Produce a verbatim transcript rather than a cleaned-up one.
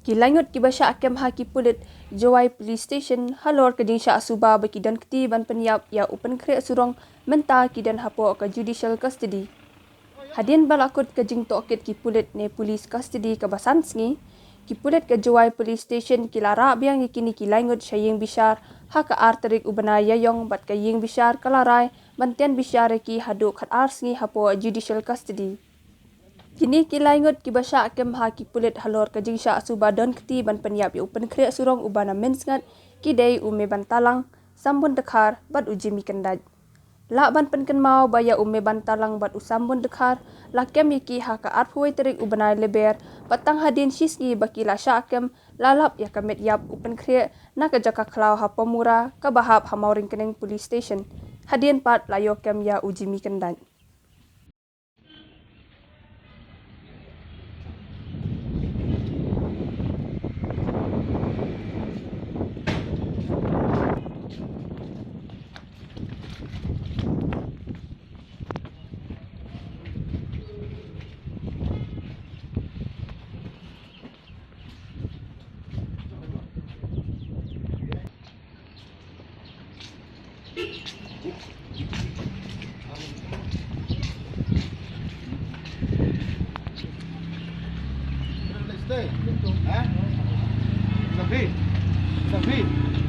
Ki laingut kiba shah kem ha ki pulit Jowai Police Station halor ka jingshah suba ba ki don kti ban pynïap ïa u pynkhreh surong mynta ki don hapoh ka judicial custody. Hadien ba la kut ka jingtohkit ki pulit ne police custody kaba san sngi, ki pulit ka Jowai Police Station ki la rah biang ïa kine ki laingut sha ïing bishar ha ka ar tarik u bnai Ïaïong bad ka ïing bishar ka la rai ban tien bishar ïa ki haduh khat ar sngi hapoh judicial custody. Kine ki laingut kiba shah kem ha ki pulit halor ka jingshah suba don kti ban pynïap ïa u pynkhreh surong uba na Mynsngat ki dei u Mebantalang Sambun Dkhar bad u Jimmy Kyndait. Lah ban pynkynmaw ba ïa u Mebantalang bad u Sambun Dkhar la kem ïa ki ha ka arphew wei tarik u bnai Lber bad tang hadien shi sngi ba ki la shah kem la lap ïa ka met ïap u pynkhreh na ka jaka khlaw ha Pamura kaba hap ha Mawryngkneng Police Station. Hadien pat la ïoh kem ïa u Jimmy Kyndait. Stay. Ha? Sabi. Sabi.